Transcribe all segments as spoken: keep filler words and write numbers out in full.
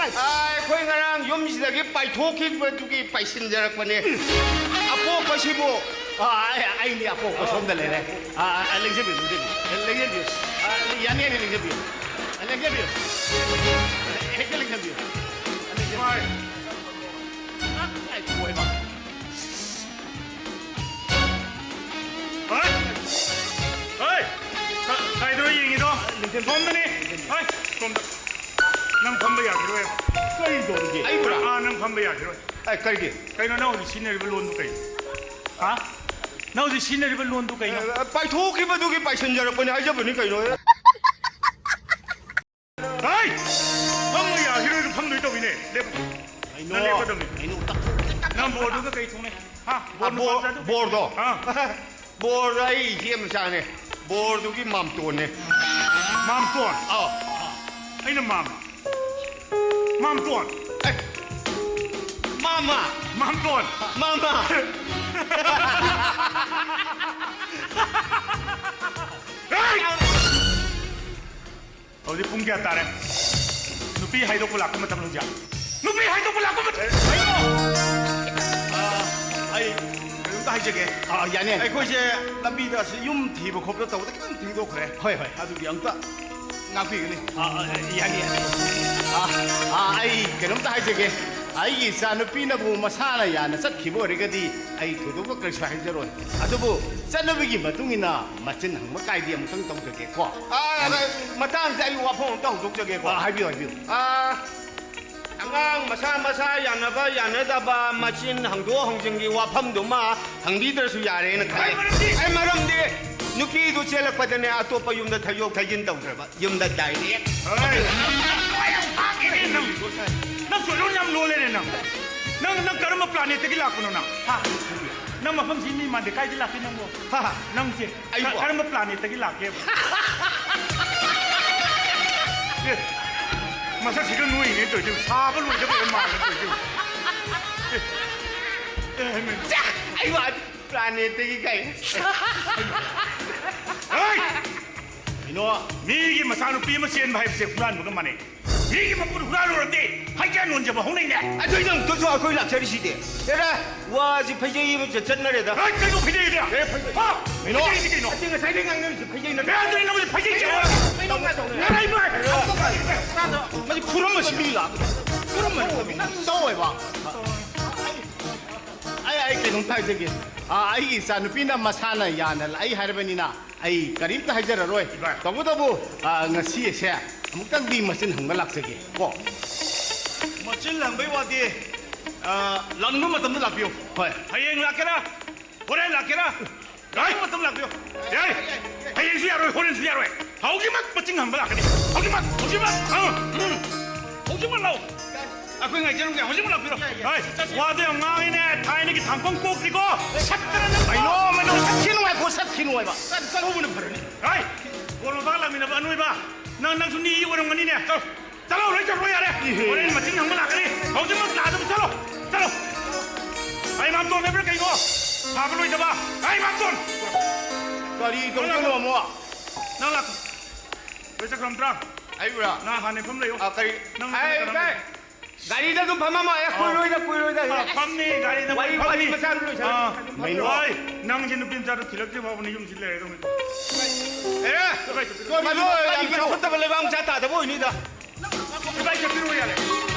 ꯑꯥ, ꯑꯩꯈꯣꯏ ꯉꯔꯥꯡ ꯌꯨꯝꯁꯤꯗꯒꯤ ꯄꯥꯏꯊꯣꯛꯈꯤꯕꯗꯨꯒꯤ ꯄꯥꯏꯁꯤꯟꯖꯔꯛꯄꯅꯦ꯫ ꯑꯄꯣꯛꯄꯁꯤꯕꯨ꯫ ꯑꯥ, ꯑꯩ, ꯑꯩꯅꯦ ꯑꯄꯣꯛꯄ ꯁꯣꯝꯗ ꯂꯩꯔꯦ꯫ ꯑꯥ, ꯑꯥ, ꯂꯦꯡꯖꯕꯤꯌꯨ, ꯂꯦꯡꯖꯕꯤꯌꯨ꯫ ꯂꯦꯡꯖꯕꯤꯌꯨ꯫ ꯑꯥ, ꯌꯥꯅꯤ, ꯌꯥꯅꯤ, ꯂꯦꯡꯖꯕꯤꯌꯨ꯫ ꯂꯦꯡꯖꯕꯤꯌꯨ꯫ ꯍꯦꯛꯇ ꯂꯦꯡꯖꯕꯤꯌꯨ꯫ ꯂꯦꯡꯖꯕꯤꯌꯨ꯫ ꯍꯣꯏ꯫ ꯉꯥꯏꯈꯣ ꯍꯥꯏꯕ꯫ ꯍꯣꯏ! ꯍꯣꯏ! ꯀ-, ꯀꯥꯏꯗꯅꯣ ꯌꯦꯡꯉꯤꯗꯣ? ꯁꯣꯝꯗꯅꯦ꯫ ꯍꯣꯏ! ꯁꯣꯝꯗ꯫ ꯅꯪ ꯐꯝꯕ ꯌꯥꯈꯤꯔꯣꯏ꯫ ꯀꯔꯤ ꯇꯧꯔꯤꯒꯦ? ꯑꯩꯕꯨꯔꯥ? ꯑꯥ, ꯅꯪ ꯐꯝꯕ ꯌꯥꯈꯤꯔꯣꯏ꯫ ꯑꯦ, ꯀꯔꯤꯒꯤ? ꯀꯩꯅꯣ ꯅꯪ ꯍꯧꯖꯤꯛ ꯁꯤꯖꯤꯟꯅꯔꯤꯕ ꯂꯣꯟꯗꯨ ꯀꯩ? ꯍꯥ? ꯅꯪ ꯍꯧꯖꯤꯛ ꯁꯤꯖꯤꯟꯅꯔꯤꯕ ꯂꯣꯟꯗꯨ ꯀꯩꯅꯣ? ꯑꯦ, ꯄꯥꯏꯊꯣꯛꯈꯤꯕꯗꯨꯒꯤ ꯄꯥꯏꯁꯤꯟꯖꯔꯛꯄꯅꯦ ꯍꯥꯏꯖꯕꯅꯤ ꯀꯩꯅꯣ꯫ ꯍꯩ! ꯐꯝꯕ ꯌꯥꯈꯤꯔꯣꯏꯗꯣ ꯐꯝꯗꯣꯏ ꯇꯧꯋꯤꯅꯦ꯫ ꯂꯦꯞꯄꯨ꯫ ꯀꯩꯅꯣ? ꯅꯪ ꯂꯦꯞꯀꯗꯕꯅꯤ꯫ ꯀꯩꯅꯣ? ꯇꯞꯊꯣꯛ-, ꯇꯞ-, ꯇꯞ-, ꯅꯪ ꯇꯞ-, ꯕꯣꯔꯗꯨꯒ ꯀꯩ ꯊꯣꯡꯅꯩ? ꯍꯥ? ꯑ, ꯕꯣꯔ ꯕꯣꯔ-, ꯅꯨꯄꯥ ꯃꯆꯥꯗꯨ? ꯕꯣꯔꯗꯣ? ꯑꯥ꯫ ꯕꯣꯔꯗꯣ ꯑꯩ ꯏꯆꯦ ꯃꯆꯥꯅꯦ꯫ ꯕꯣꯔꯗꯨꯒꯤ ꯃꯥꯝꯇꯣꯟꯅꯦ꯫ ꯃꯥꯝꯇꯣꯟ? ꯑꯥꯎ꯫ ꯑꯩꯅ ꯃꯥꯝꯃ꯫ ꯃꯥꯝꯇꯣꯟ꯫ ꯑꯦ, ꯃꯥꯝꯃ꯫ ꯃꯥꯝꯇꯣꯟ꯫ ꯃꯥꯝꯃ꯫ ꯍꯦ! ꯍꯧꯖꯤꯛ ꯄꯨꯡ ꯀꯌꯥ ꯇꯥꯔꯦ? ꯅꯨꯄꯤ ꯍꯥꯏꯗꯣꯛꯄ ꯂꯥꯛꯄ ꯃꯇꯝ ꯍꯧꯖꯤꯛ꯫ ꯅꯨꯄꯤ ꯍꯥꯏꯗꯣꯛꯄ ꯂꯥꯛꯄ ꯃꯇꯝ꯫ ꯑ, ꯑꯩ ꯀꯩꯅꯣꯝꯇ ꯍꯥꯏꯖꯒꯦ꯫ ꯑ, ꯌꯥꯅꯤ, ꯌꯥꯅꯤ꯫ ꯑꯩꯈꯣꯏꯁꯦ ꯂꯝꯕꯤꯗ ꯑꯁꯤ ꯌꯨꯝ ꯊꯤꯕ ꯈꯣꯠꯄ ꯇꯧꯕꯗ ꯈꯤꯇꯪ ꯊꯦꯡꯗꯣꯛꯈ꯭ꯔꯦ꯫ ꯍꯣꯏ, ꯍꯣꯏ꯫ ꯑꯗꯨꯒꯤ ꯑꯝꯇ ꯉꯥꯛꯄꯤꯒꯅꯤ꯫ ꯑ, ꯑ, ꯌꯥꯅꯤ, ꯌꯥꯅꯤ꯫ ꯑ, ꯑ, ꯑꯩ ꯀꯩꯅꯣꯝꯇ ꯍꯥꯏꯖꯒꯦ꯫ ꯑꯩꯒꯤ ꯏꯆꯥꯅꯨꯄꯤꯅꯕꯨ ꯃꯁꯥꯅ ꯌꯥꯅ ꯆꯠꯈꯤꯕ ꯑꯣꯏꯔꯒꯗꯤ ꯑꯩ ꯊꯣꯏꯗꯣꯛꯄ ꯀꯔꯤꯁꯨ ꯍꯥꯏꯖꯔꯣꯏ꯫ ꯑꯗꯨꯕꯨ ꯆꯠꯅꯕꯒꯤ ꯃꯇꯨꯡ ꯏꯟꯅ ꯃꯆꯤꯟ ꯍꯪꯕ ꯀꯥꯏꯗꯤ ꯑꯃꯨꯛꯇꯪ ꯇꯧꯖꯒꯦꯀꯣ꯫ ꯑ, ꯃꯇꯥꯡꯁꯤꯗ ꯑꯩ ꯋꯥꯐꯝ ꯑꯝꯇ ꯍꯧꯗꯣꯛꯆꯒꯦꯀꯣ꯫ ꯑ, ꯍꯥꯏꯕꯤꯌꯨ, ꯍꯥꯏꯕꯤꯌꯨ꯫ ꯑ, ꯑꯉꯥꯡ ꯃꯁꯥ ꯃꯁꯥ ꯌꯥꯅꯕ ꯌꯥꯅꯗꯕ ꯃꯆꯤꯟ ꯍꯪꯗꯣꯛ ꯍꯪꯖꯤꯟꯒꯤ ꯋꯥꯐꯝꯗꯨꯃ ꯍꯪꯕꯤꯗ꯭ꯔꯁꯨ ꯌꯥꯔꯦꯅ ꯈꯜꯂꯦ꯫ ꯑꯩ ꯃꯔꯝꯗꯤ? ꯑꯩ ꯃꯔꯝꯗꯤ ꯅꯨꯄꯤꯗꯨ ꯆꯦꯜꯂꯛꯄꯗꯅꯦ ꯑꯇꯣꯞꯄ ꯌꯨꯝꯗ ꯊꯩꯗꯣꯛ ꯊꯩꯖꯤꯟ ꯇꯧꯈ꯭ꯔꯕ꯫ ꯌꯨꯝꯗ ꯗꯥꯏꯔꯦꯛ꯫ ꯍꯣꯏ꯫ ꯅꯪ ꯌꯥꯝ ꯄꯥꯡꯉꯦꯅꯦ ꯅꯪ꯫ ꯅꯪ ꯁꯣꯏꯂꯣꯟ ꯌꯥꯝ ꯂꯣꯜꯂꯦꯅꯦ ꯅꯪ꯫ ꯅꯪ, ꯅꯪ ꯀꯔꯝꯕ ꯄ꯭ꯂꯥꯅꯦꯠꯇꯒꯤ ꯂꯥꯛꯄꯅꯣ ꯅꯪ? ꯍꯥ? ꯅꯪ ꯃꯐꯝꯁꯤ ꯃꯤ ꯃꯥꯟꯗꯦ꯫ ꯀꯥꯏꯗꯒꯤ ꯂꯥꯛꯀꯦ ꯅꯪꯕꯣ? ꯍꯥ, ꯍꯥ꯫ ꯅꯪꯁꯦ ꯑꯩꯕꯣ? ꯀ-, ꯀꯔꯝꯕ ꯄ꯭ꯂꯥꯅꯦꯠꯇꯒꯤ ꯂꯥꯛꯀꯦꯕ? ꯑꯦ, ꯃꯁꯛꯁꯤꯒ ꯅꯣꯏꯅꯦ ꯇꯧꯔꯤꯁꯦ꯫ ꯁꯥꯕ ꯂꯣꯏꯗꯕ ꯃꯥꯜꯂꯦ ꯇꯧꯔꯤꯁꯦ꯫ ꯑꯦ, ꯑꯦ, ꯍꯩꯃꯥ꯫ ꯆꯥ! ꯑꯩꯕꯣ? ꯄ꯭ꯂꯥꯅꯦꯠꯇꯒꯤ ꯀꯥꯏ? ꯍꯩ! ꯀꯩꯅꯣ? ꯃꯤꯒꯤ ꯃꯆꯥꯅꯨꯄꯤ ꯑꯃ ꯆꯦꯟꯕ ꯍꯥꯏꯕꯁꯦ ꯍꯨꯔꯥꯟꯕꯒ ꯃꯥꯟꯅꯩ꯫ ꯃꯤꯒꯤ ꯃꯄꯨꯟ ꯍꯨꯔꯥꯜꯂꯨꯔꯗꯤ ꯍꯩꯖꯥ ꯅꯣꯟꯖꯕ ꯍꯧꯅꯩꯅꯦ꯫ ꯑꯗꯨꯏꯗꯃꯛꯇꯁꯨ ꯑꯩꯈꯣꯏ ꯂꯥꯛꯆꯔꯤꯁꯤꯗꯤ꯫ ꯑꯦꯔꯥ, ꯋꯥꯁꯤ ꯐꯩꯖꯩ ꯏꯕ ꯆꯠꯅꯔꯦꯗ꯫ ꯑꯦ, ꯀꯩꯅꯣ ꯐꯩꯖꯩꯗꯤ? ꯑꯦ, ꯐꯩꯖꯩ꯫ ꯍꯥ? ꯀꯩꯅꯣ? ꯐꯩꯖꯩꯗꯤ ꯀꯩꯅꯣ? ꯑꯁꯤ ꯉꯁꯥꯏꯗꯩ ꯉꯥꯡꯅꯔꯤꯁꯦ ꯐꯩꯖꯩ ꯅꯠꯇ꯭ꯔꯣ? ꯑꯦ, ꯑꯗꯨꯗꯤ ꯅꯪꯁꯦ ꯐꯩꯖꯩ ꯆꯦꯕ꯫ ꯀꯩꯅꯣ ꯉꯥꯏ ꯇꯧꯅꯦ꯫ ꯉꯔꯥꯏ ꯃꯥꯏ꯫ ꯃꯁꯤ ꯐꯨꯔꯝꯕꯁꯤ ꯃꯤ ꯂꯥꯛ-, ꯐꯨꯔꯝꯕ ꯅꯪ ꯇꯧꯋꯦꯕ꯫ ꯑꯩ, ꯑꯩ ꯀꯩꯅꯣꯝꯇ ꯍꯥꯏꯖꯒꯦ꯫ ꯑꯥ, ꯑꯩꯒꯤ ꯏꯆꯥꯅꯨꯄꯤꯅ ꯃꯁꯥꯅ ꯌꯥꯅ ꯂꯥꯛꯏ ꯍꯥꯏꯔꯕꯅꯤꯅ ꯑꯩ ꯀꯔꯤꯝꯇ ꯍꯥꯏꯖꯔꯔꯣꯏ꯫ ꯏꯕꯥꯏ꯫ ꯇꯧꯕꯇꯕꯨ, ꯑꯥ, ꯉꯁꯤ ꯑꯁꯦ ꯑꯃꯨꯛꯇꯪꯗꯤ ꯃꯆꯤꯟ ꯍꯪꯕ ꯂꯥꯛꯆꯒꯦ ꯀꯣ꯫ ꯃꯆꯤꯟ ꯍꯪꯕꯩ ꯋꯥꯗꯤ, ꯑꯥ, ꯂꯥꯛꯅꯤꯡꯕ ꯃꯇꯝꯗ ꯂꯥꯛꯄꯤꯌꯨ꯫ ꯍꯣꯏ꯫ ꯍꯌꯦꯡ ꯂꯥꯛꯀꯦꯔꯥ? ꯍꯣꯔꯦꯟ ꯂꯥꯛꯀꯦꯔꯥ? ꯂꯥꯛꯅꯤꯡꯕ ꯃꯇꯝ ꯂꯥꯛꯄꯤꯌꯨ꯫ ꯌꯥꯏ? ꯍꯌꯦꯡꯁꯨ ꯌꯥꯔꯣꯏ, ꯍꯣꯔꯦꯟꯁꯨ ꯌꯥꯔꯣꯏ꯫ ꯍꯧꯖꯤꯛꯃꯛ ꯃꯆꯤꯟ ꯍꯪꯕ ꯂꯥꯛꯀꯅꯤ꯫ ꯍꯧꯖꯤꯛꯃꯛ, ꯍꯧꯖꯤꯛꯃꯛ꯫ ꯑꯥ, ꯎꯝ꯫ ꯍꯧꯖꯤꯛꯃꯛ ꯂꯥꯛꯑꯣ꯫ ꯑꯩꯈꯣꯏ ꯉꯥꯏꯖꯔꯝꯒꯦ꯫ ꯍꯧꯖꯤꯛꯃꯛ ꯂꯥꯛꯄꯤꯔꯣ꯫ ꯍꯣꯏ, ꯋꯥꯗꯣ ꯌꯥꯝ ꯉꯥꯡꯉꯤꯅꯦ꯫ ꯊꯥꯏꯅꯒꯤ ꯊꯥꯡꯐꯝ ꯀꯣꯛꯇ꯭ꯔꯤꯀꯣ꯫ ꯁꯠꯇꯅ ꯅꯪ ꯃꯩꯅꯣ, ꯃꯩꯅꯣ, ꯁꯠꯈꯤꯅꯨ ꯍꯥꯏꯀꯣ, ꯁꯠꯈꯤꯅꯨ ꯍꯥꯏꯕ꯫ ꯆꯠ-, ꯆꯠꯍꯧꯕꯅ ꯐꯔꯅꯤ꯫ ꯍꯣꯏ, ꯀꯣꯟꯅ ꯂꯥꯛꯃꯤꯟꯅꯕ ꯑꯅꯣꯏꯕ꯫ ꯅꯪ, ꯅꯪꯁꯨ ꯅꯤ ꯑꯣꯏꯔꯝꯒꯅꯤꯅꯦ꯫ ꯆꯠꯂꯣ꯫ ꯆꯠꯂꯣ, ꯂꯣꯏ ꯆꯠꯂꯣ ꯌꯥꯔꯦ꯫ ꯏꯍꯦ꯫ ꯍꯣꯔꯦꯟ ꯃꯆꯤꯟ ꯍꯪꯕ ꯂꯥꯛꯀꯅꯤ꯫ ꯍꯧꯖꯤꯛꯃꯛ ꯂꯥꯛꯑꯗꯕ ꯆꯠꯂꯣ꯫ ꯆꯠꯂꯣ꯫ ꯑꯩ ꯃꯥꯝꯇꯣꯟ ꯍꯥꯏꯕ꯭ꯔꯥ ꯀꯩꯅꯣ? ꯐꯥꯕ ꯂꯣꯏꯗꯕ꯫ ꯑꯩ ꯃꯥꯝꯇꯣꯟ꯫ ꯀꯔꯤ ꯇꯧꯗꯣꯏꯅꯣ ꯑꯃꯨꯛ? ꯅꯪ ꯂꯥꯛ-, ꯂꯣꯏ ꯆꯠꯈ꯭ꯔꯝꯇ꯭ꯔꯥ? ꯑꯩꯕꯨꯔꯥ? ꯅꯪ ꯍꯥꯟꯅ ꯐꯝ ꯂꯩꯌꯨ꯫ ꯑꯥ, ꯀꯔꯤ? ꯅꯪ ꯑꯩ ꯀꯅꯥ ꯚꯥꯏ, ꯒꯥꯔꯤꯗ ꯑꯗꯨꯝ ꯐꯝꯃꯝꯃꯣ꯫ ꯑꯦ, ꯑꯥ꯫ ꯀꯨꯏꯔꯣꯏꯗ, ꯀꯨꯏꯔꯣꯏꯗ꯫ ꯑꯥ, ꯐꯝꯅꯤ, ꯒꯥꯔꯤꯗ ꯋꯥꯔꯤ, ꯐꯝꯅꯤ꯫ ꯋꯥꯔꯤ ꯃꯆꯥꯗꯨ ꯂꯣꯏꯁꯜꯂꯣ꯫ ꯑꯥ꯫ ꯃꯩꯅꯣ꯫ ꯍꯣꯏ, ꯅꯪꯁꯦ ꯅꯨꯄꯤ ꯃꯆꯥꯗꯣ ꯊꯤꯜꯂꯛꯇ꯭ꯔꯤ ꯐꯥꯎꯕ ꯅꯌꯨꯝꯁꯤꯗ ꯂꯩꯔꯗꯧꯅꯤ꯫ ꯑꯦ, ꯀꯔꯤ ꯃꯗꯨ ꯌꯥꯝ ꯆꯥꯎꯈꯠꯇꯕ ꯂꯩꯕꯥꯛ ꯃꯆꯥ ꯇꯥꯗꯕ ꯑꯣꯏꯅꯤꯗ꯫ ꯏꯕꯥꯏ ꯆꯠꯄꯤꯔꯣ ꯌꯥꯔꯦ꯫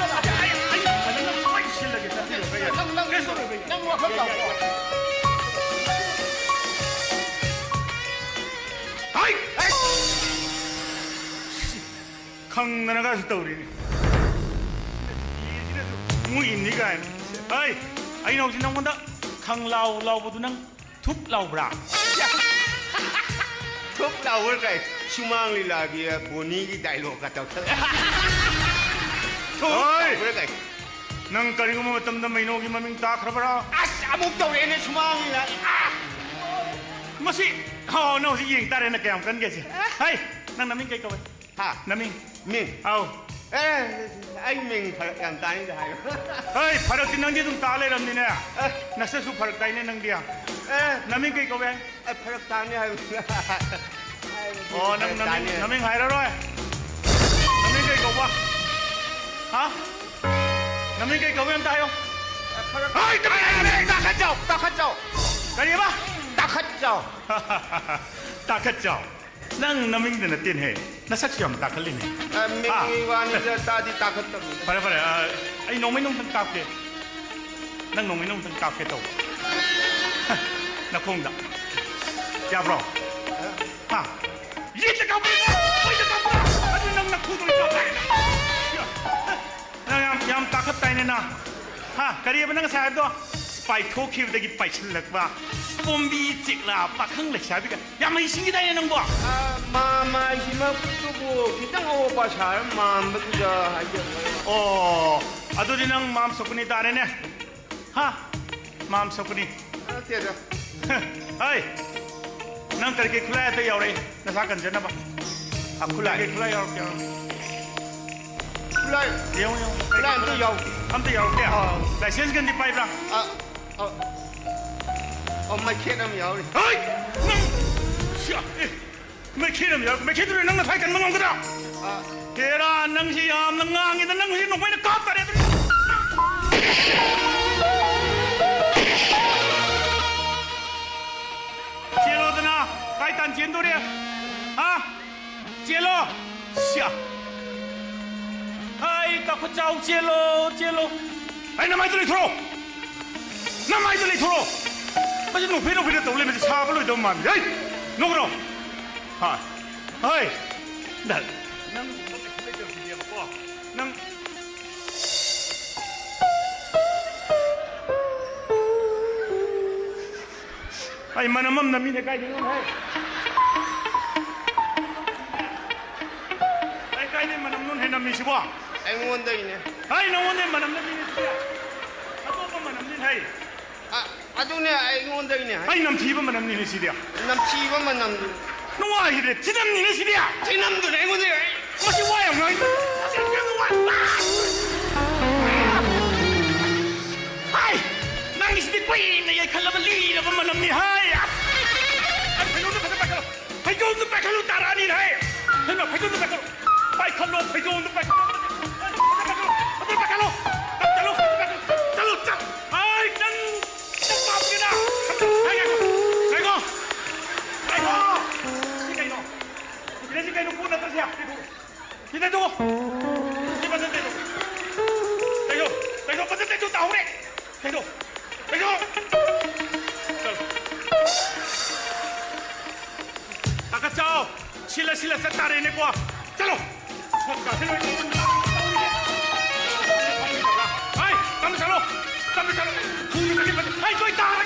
ꯑꯩ, ꯑꯩ ꯐꯖꯅ ꯂꯣꯏ ꯁꯤꯜꯂꯒꯦ, ꯆꯠꯄꯤꯔꯣ ꯌꯥꯔꯦ꯫ ꯅꯪ, ꯅꯪ, ꯀꯩꯁꯨ ꯇꯧꯔꯣꯏ꯫ ꯅꯪ ꯋꯥꯈꯜ ꯇꯧꯀꯣ꯫ ꯍꯥꯏ! ꯍꯥꯏ! ꯈꯪꯗꯅꯒꯁꯨ ꯇꯧꯔꯤꯅꯤ꯫ ꯃꯣꯏ ꯏꯟꯅꯤ ꯀꯥꯏꯅ꯫ ꯍꯩ! ꯑꯩꯅ ꯍꯧꯖꯤꯛ ꯅꯪꯉꯣꯟꯗ ꯈꯪ ꯂꯥꯎ ꯂꯥꯎꯕꯗꯨ ꯅꯪ ꯊꯨꯞ ꯂꯥꯎꯕ꯭ꯔꯥ? ꯊꯨꯞ ꯂꯥꯎꯕ꯭ꯔꯥ ꯀꯥꯏ? ꯁꯨꯃꯥꯡ ꯂꯤꯂꯥꯒꯤ ꯕꯣꯅꯤꯒꯤ ꯗꯥꯏꯂꯣꯛꯀ ꯇꯧꯁꯜꯂꯦ꯫ ꯊꯨꯞ ꯍꯣꯏ! ꯂꯥꯎꯕ꯭ꯔꯥ ꯀꯥꯏ? ꯅꯪ ꯀꯔꯤꯒꯨꯝꯕ ꯃꯇꯝꯗ ꯃꯩꯅꯣꯒꯤ ꯃꯃꯤꯡ ꯇꯥꯈ꯭ꯔꯕ꯭ꯔꯥ? ꯑꯁ! ꯑꯃꯨꯛ ꯇꯧꯔꯛꯑꯦꯅꯦ ꯁꯨꯃꯥꯡ ꯂꯤꯂꯥ꯫ ꯑꯥ! ꯃꯁꯤ, ꯑꯣ, ꯅꯪ ꯍꯧꯖꯤꯛ ꯌꯦꯡ ꯇꯥꯔꯦꯅ ꯀꯌꯥꯝ ꯀꯟꯒꯦꯁꯦ꯫ ꯍꯩ! ꯅꯪ ꯅꯃꯤꯡ ꯀꯩ ꯀꯧꯋꯦ? ꯍꯥ? ꯅꯃꯤꯡ? ꯃꯤꯡ? ꯑꯥꯎ꯫ ꯑꯦ, ꯑꯩ ꯃꯤꯡ ꯐꯔꯛ ꯌꯥꯝ ꯇꯥꯅꯤꯡꯗꯦ ꯍꯥꯏꯌꯣ꯫ ꯍꯩ, ꯐꯔꯛꯇꯤ ꯅꯪꯗꯤ ꯑꯗꯨꯝ ꯇꯥ ꯂꯩꯔꯝꯅꯤꯅꯦ꯫ ꯑꯦ꯫ ꯅꯁꯛꯁꯨ ꯐꯔꯛ ꯇꯥꯏꯅꯦ ꯅꯪꯗꯤ꯫ ꯑꯦ꯫ ꯅꯃꯤꯡ ꯀꯩ ꯀꯧꯋꯦ? ꯑꯦ, ꯐꯔꯛ ꯇꯥꯅꯤ ꯍꯥꯏꯕ꯫ ꯑꯣ, ꯅꯪ ꯐꯔꯛ ꯅꯃꯤꯡ, ꯇꯥꯅꯤ꯫ ꯅꯃꯤꯡ ꯍꯥꯏꯔꯔꯣꯏ? ꯅꯃꯤꯡ ꯀꯩ ꯀꯧꯕ? ꯍꯥ? ꯅꯃꯤꯡ ꯀꯩ ꯀꯧꯏ ꯑꯝꯇ ꯍꯥꯏꯌꯣ꯫ ꯈꯔ ꯍꯥꯏ, ꯀꯔꯤ ꯍꯥꯏ? ꯇꯥꯈꯠꯆꯥꯎ, ꯇꯥꯈꯠꯆꯥꯎ꯫ ꯀꯔꯤꯕ? ꯇꯥꯈꯠꯆꯥꯎ꯫ ꯇꯥꯈꯠꯆꯥꯎ꯫ ꯅꯪ ꯅꯃꯤꯡꯗ ꯅꯠꯇꯦꯅꯦ꯫ ꯅꯁꯛꯁꯨ ꯌꯥꯝ ꯇꯥꯈꯠꯂꯤꯅꯦ꯫ ꯑ, ꯃꯤꯡꯒꯤ ꯍꯥ? ꯋꯥꯅꯤꯗ, ꯇꯥꯗꯤ ꯇꯥꯈꯠꯇꯕꯅꯤꯗ꯫ ꯐꯔꯦ, ꯐꯔꯦ꯫ ꯑ, ꯑꯩ ꯅꯣꯡꯃꯩ ꯅꯣꯡꯃꯇꯪ ꯀꯥꯞꯀꯦ꯫ ꯅꯪ ꯅꯣꯡꯃꯩ ꯅꯣꯡꯃꯇꯪ ꯀꯥꯞꯀꯦ ꯇꯧꯕ꯫ ꯅꯈꯣꯡꯗ꯫ ꯌꯥꯕ꯭ꯔꯣ? ꯍꯥ? ꯌꯦꯠꯇ ꯀꯥꯞꯄ꯭ꯔꯥ? ꯑꯣꯏꯗ ꯀꯥꯞꯄ꯭ꯔꯥ? ꯑꯗꯨ ꯅꯪ ꯅꯈꯣꯡꯗ ꯀꯥꯞꯄ꯭ꯔꯥ? ꯅꯪ ꯌꯥꯝ, ꯌꯥꯝ ꯇꯥꯈꯠ ꯇꯥꯏꯅꯦ ꯅꯪ꯫ ꯍꯥ? ꯀꯔꯤꯑꯕ ꯅꯪ ꯉꯁꯥꯏ ꯍꯥꯏꯕꯗꯣ? ꯄꯥꯏꯊꯣꯛꯈꯤꯕꯗꯒꯤ ꯄꯥꯏꯁꯤꯜꯂꯛꯄ ꯄꯣꯝꯕꯤ ꯆꯤꯛꯂꯥ ꯄꯥꯈꯪ ꯂꯩꯁꯥꯕꯤꯒ ꯌꯥꯝ ꯍꯩꯁꯤꯡꯈꯤꯗꯥꯏꯅꯦ ꯅꯪꯕꯣ? ꯑ, ꯃꯥꯝꯃ ꯍꯥꯏꯁꯤꯃꯛꯇꯕꯨ ꯈꯤꯇꯪ ꯑꯋꯣꯛꯄ ꯁꯥꯔ ꯃꯥꯝꯕꯗꯨꯗ ꯍꯥꯏꯖꯕ꯫ ꯑꯣ, ꯑꯗꯨꯗꯤ ꯅꯪ ꯃꯥꯝ ꯁꯣꯀꯨꯅꯤ ꯇꯥꯔꯦꯅꯦ꯫ ꯍꯥ? ꯃꯥꯝ ꯁꯣꯀꯨꯅꯤ꯫ ꯅꯠꯇꯦꯗ꯫ ꯍꯩ! ꯅꯪ ꯀꯔꯤ ꯀꯔꯤ ꯈꯨꯠꯂꯥꯏ ꯑꯇꯩ ꯌꯥꯎꯔꯛꯏ? ꯅꯁꯥ ꯀꯟꯖꯅꯕ꯫ ꯑ, ꯈꯨꯠꯂꯥꯏ꯫ ꯀꯔꯤ ꯈꯨꯠꯂꯥꯏ ꯌꯥꯎꯔꯛꯀꯦ? ꯈꯨꯠꯂꯥꯏ꯫ ꯌꯦꯡꯉꯨ, ꯌꯦꯡꯉꯨ꯫ ꯈꯨꯠꯂꯥꯏ ꯑꯝꯇ ꯌꯥꯎ-, ꯑꯝꯇ ꯌꯥꯎꯔꯛꯇꯦ? ꯑꯥ꯫ ꯂꯥꯏꯁꯦꯟꯁ ꯒꯟꯗꯤ ꯄꯥꯏꯕ꯭ꯔꯥ? ꯑ, ꯑ, ꯑ, ꯃꯩꯈꯦꯠ ꯑꯃ ꯌꯥꯎꯔꯤ꯫ ꯍꯩ! ꯅꯪ! ꯁꯤꯌꯥ! ꯑꯦ! ꯃꯩꯈꯦꯠ ꯑꯃ ꯌꯥꯎꯔꯤ꯫ ꯃꯩꯈꯦꯠꯇꯨꯅ ꯅꯪ ꯅꯁꯥꯏ ꯀꯟꯕ ꯉꯝꯒꯗ꯭ꯔꯥ? ꯑ꯫ ꯍꯦꯔꯥ, ꯅꯪꯁꯤ ꯌꯥꯝꯅ ꯉꯥꯡꯉꯤꯗ, ꯅꯪ ꯍꯧꯖꯤꯛ ꯅꯣꯡꯃꯩꯅ ꯀꯥꯞ ꯇꯥꯔꯦ ꯑꯗꯨꯗꯤ꯫ ꯆꯦꯜꯂꯣꯗꯅ, ꯀꯥꯏ ꯇꯥꯟ ꯆꯦꯟꯗꯣꯔꯤ? ꯍꯥ? ꯆꯦꯜꯂꯣ! ꯁꯤꯌꯥ! ꯍꯥꯏ, ꯇꯥꯈꯨꯠꯆꯥꯎ, ꯆꯦꯜꯂꯣ, ꯆꯦꯜꯂꯣ! ꯑꯩ ꯅꯃꯥꯏꯗꯨ ꯂꯩꯊꯣꯔꯛꯑꯣ! ꯅꯃꯥꯏꯗꯨ ꯂꯩꯊꯣꯔꯛꯑꯣ! ꯃꯁꯤ ꯅꯣꯛꯐꯦ ꯅꯣꯛꯐꯦꯗ ꯇꯧ ꯂꯩꯕꯁꯤ ꯁꯥꯕ ꯂꯣꯏꯗꯧ ꯃꯥꯟꯗꯦ꯫ ꯍꯩ! ꯅꯣꯛꯀꯅꯣ! ꯍꯥ! ꯍꯩ! ꯅꯪ, ꯅꯪ ꯅꯪ ꯑꯩ ꯃꯅꯝ ꯑꯃ ꯅꯝꯃꯤꯅꯦ, ꯀꯥꯏꯗꯩꯅꯣ ꯍꯦ? ꯑꯩ ꯀꯥꯏꯗꯩ ꯃꯅꯝꯅꯣ ꯍꯦ ꯅꯝꯃꯤꯁꯤꯕꯣ? ꯑꯩꯉꯣꯟꯗꯒꯤꯅꯦ꯫ ꯑꯩ ꯅꯉꯣꯟꯗꯩ ꯃꯅꯝ ꯅꯝꯃꯤꯅꯦ ꯁꯤꯗꯤ꯫ ꯑꯇꯣꯞꯄ ꯃꯅꯝꯅꯤ ꯍꯦ꯫ ꯑ, ꯑꯗꯨꯅꯦ ꯑꯩꯉꯣꯟꯗꯒꯤꯅꯦ ꯍꯥꯏ꯫ ꯑꯩ ꯅꯝꯊꯤꯕ ꯃꯅꯝꯅꯤꯅꯦ ꯁꯤꯗꯤ꯫ ꯅꯝꯊꯤꯕ ꯃꯅꯝꯗꯨ꯫ ꯅꯨꯡꯉꯥꯏꯈꯤꯗ꯭ꯔꯦ, ꯊꯤꯅꯝꯅꯤꯅꯦ ꯁꯤꯗꯤ꯫ ꯊꯤꯅꯝꯗꯨꯅꯦ ꯑꯩꯉꯣꯟꯗ꯫ ꯃꯁꯤ ꯋꯥ ꯌꯥꯝ ꯉꯥꯡꯉꯤ꯫ ꯍꯥꯏ! ꯅꯪꯒꯤꯁꯤꯗꯤ ꯀꯨꯏꯅ ꯌꯩꯈꯠꯂꯕ ꯂꯤꯔꯕ ꯃꯅꯝꯅꯤ ꯍꯥꯏ꯫ ꯑꯁ! ꯐꯩꯖꯣꯝꯗꯣ ꯐꯖ ꯄꯥꯏꯈꯠꯂꯣ꯫ ꯐꯩꯖꯣꯝꯗꯣ ꯄꯥꯏꯈꯠꯂꯨ ꯇꯥꯔꯛꯑꯅꯤ ꯍꯥꯏ꯫ ꯀꯩꯅꯣ, ꯐꯩꯖꯣꯝꯗꯣ ꯄꯥꯏꯈꯠꯂꯣ꯫ ꯄꯥꯏꯈꯠꯂꯣ, ꯐꯩꯖꯣꯝꯗꯣ ꯄꯥꯏꯈꯠꯂꯣ꯫ ꯐꯖ ꯄꯥꯏꯈꯠꯂꯣ꯫ ꯅꯦꯀꯣ꯫ ꯆꯠꯂꯣ꯫ ꯍꯣꯁꯄꯤꯇꯥꯜꯁꯦ ꯂꯣꯏ ꯇꯧꯔꯝꯃꯦ꯫ ꯍꯥꯏ, ꯇꯞꯅ ꯆꯠꯂꯣ꯫ ꯇꯞꯅ ꯆꯠꯂꯣ꯫ ꯊꯨꯅ ꯆꯠꯀꯦ꯫ ꯍꯥꯏ, ꯂꯣꯏ ꯇꯥꯔꯦ꯫